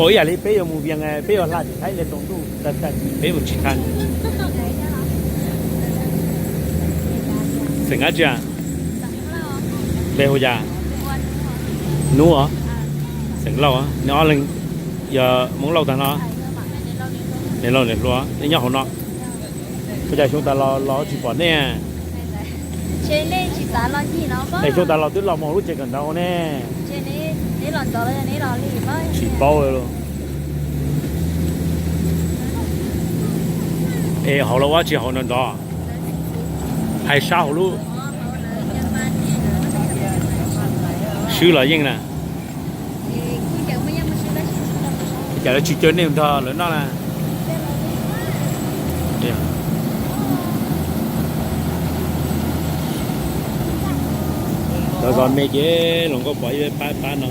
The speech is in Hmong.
Ua ib yam li peb yuav mus Vias, peb yuav hla tim Thaib li tsaus ntuj, peb mus tsis tau. Xeem dab tsi? Npe hu cas? Nub. Xeem Lauj, neb ob leeg yog Hmoob Lauj tag no? Niam laus niam hluas, nej nyob hauv no. Ua cas xyoo tas los los tsis pom nej? Es xyoo tas los twb los mus lub tsev kawm ntawv ne. Tsis paub li. Es hauv los ua tsis hauv nrov nrov, hais sab hauv lub, swb los yeej na. Cas lawv tsis caw nej nrog lawv noj na? Lawv zov me ces hluas nkauj pom ib pab pab no.